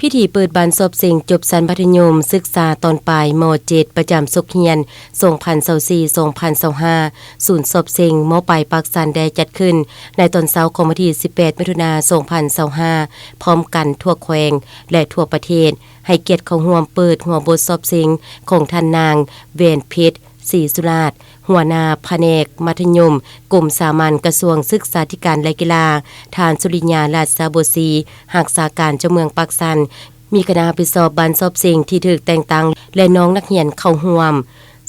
ພິທີເປີດບານສອບເສັງຈົບຊັ້ນມັດທະຍົມສຶກສາຕອນປາຍ ມໍເຈັດ ປະຈຳສົກຮຽນ ສອງພັນຊາວສີ່ ສອງພັນຊາວຫ້າ ສູນສອບເສັງ ມ.ປາຍ ປາກຊັນ ໄດ້ຈັດຂຶ້ນໃນຕອນເຊົ້າຂອງວັນທີ ສິບແປດ ມິຖຸນາ ສອງພັນຊາວຫ້າ ພ້ອມກັນທົ່ວແຂວງ ແລະ ທົ່ວປະເທດ. ໃຫ້ກຽດເຂົ້າຮ່ວມເປີດຫົວບົດສອບເສັງຂອງທ່ານນາງ ແຫວນເພັດ ສີສຸລາດ ຫົວໜ້າພະແນກມັດທະຍົມ ກົມສາມັນ ກະຊວງສຶກສາທິການ ແລະ ກິລາ, ທ່ານ ສຸລິຍາ ລາຊາບົວສີ ຮັກສາການເຈົ້າເມືອງປາກຊັນ, ມີຄະນະຮັບຜິດຊອບບ້ານສອບເສັງທີ່ຖືກແຕ່ງຕັ້ງ ແລະ ນ້ອງນັກຮຽນເຂົ້າຮ່ວມ.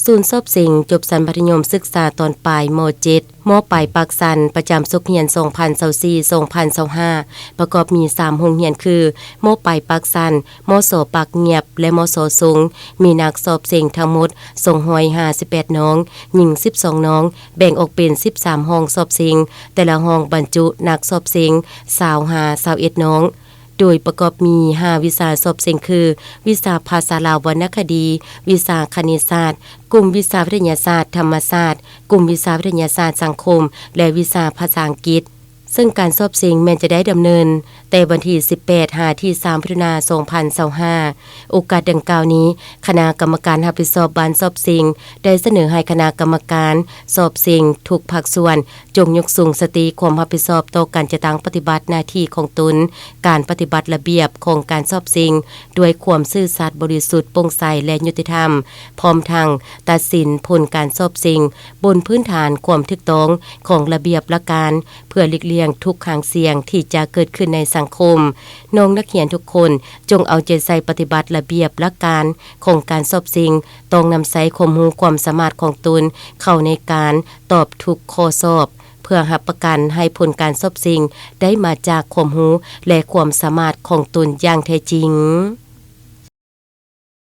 ສູນສອບເສັງຈົບຊັ້ນມັດທະຍົມສຶກສາຕອນປາຍ ມໍເຈັດ ມ.ປາຍ ປາກຊັນ ປະຈຳສົກຮຽນ ສອງພັນຊາວສີ່ ສອງພັນຊາວຫ້າ ປະກອບມີ ສາມ ໂຮງຮຽນຄື ມ.ປາຍ ປາກຊັນ, ມ.ສ ປາກງຽບ ແລະ ມ.ສ ຊົງ, ມີນັກສອບເສັງທັງໝົດ ສອງຮ້ອຍຫ້າສິບແປດ ນ້ອງ, ຍິງ ສິບສອງ ນ້ອງ, ແບ່ງອອກເປັນ ສິບສາມ ຫ້ອງສອບເສັງ, ແຕ່ລະຫ້ອງບັນຈຸນັກສອບເສັງ ຊາວຫາ ຊາວເອັດ ນ້ອງ. ໂດຍປະກອບມີ ຫ້າ ວິຊາສອບເສັງຄື ວິຊາພາສາລາວວັນນະຄະດີ, ວິຊາຄະນິດສາດ, ກຸ່ມວິຊາວິທະຍາສາດທຳມະຊາດ, ກຸ່ມວິຊາວິທະຍາສາດສັງຄົມ ແລະ ວິຊາພາສາອັງກິດ. ເຊິ່ງການສອບເສັງແມ່ນຈະໄດ້ດຳເນີນແຕ່ວັນທີ ສິບແປດ ຫາ ທີ ສາມ ມິຖຸນາ ສອງພັນຊາວຫ້າ. ໂອກາດດັ່ງກ່າວນີ້, ຄະນະກຳມະການຮັບຜິດຊອບບ້ານສອບເສັງ ໄດ້ສະເໜີໃຫ້ຄະນະກຳມະການສອບເສັງທຸກພາກສ່ວນ ຈົ່ງຍົກສູງສະຕິຄວາມຮັບຜິດຊອບຕໍ່ການຈັດຕັ້ງປະຕິບັດໜ້າທີ່ຂອງຕົນ, ການປະຕິບັດລະບຽບຂອງການສອບເສັງດ້ວຍຄວາມຊື່ສັດ, ບໍລິສຸດ, ໂປ່ງໃສ ແລະ ຍຸຕິທຳ, ພ້ອມທັງຕັດສິນຜົນການສອບເສັງບົນພື້ນຖານຄວາມຖືກຕ້ອງຂອງລະບຽບຫຼັກການ, ເພື່ອຫຼີກລ່ຽງທຸກຄວາມສ່ຽງທີ່ຈະເກີດຂຶ້ນໃນສັງຄົມ. ນ້ອງນັກຮຽນທຸກຄົນຈົ່ງເອົາໃຈໃສ່ປະຕິບັດລະບຽບຫຼັກການຂອງການສອບເສັງ, ຕ້ອງນຳໃຊ້ຄວາມຮູ້ຄວາມສາມາດຂອງຕົນເຂົ້າໃນການຕອບທຸກຂໍ້ສອບ, ເພື່ອຮັບປະກັນໃຫ້ຜົນການສອບເສັງໄດ້ມາຈາກຄວາມຮູ້ ແລະ ຄວາມສາມາດຂອງຕົນຢ່າງແທ້ຈິງ.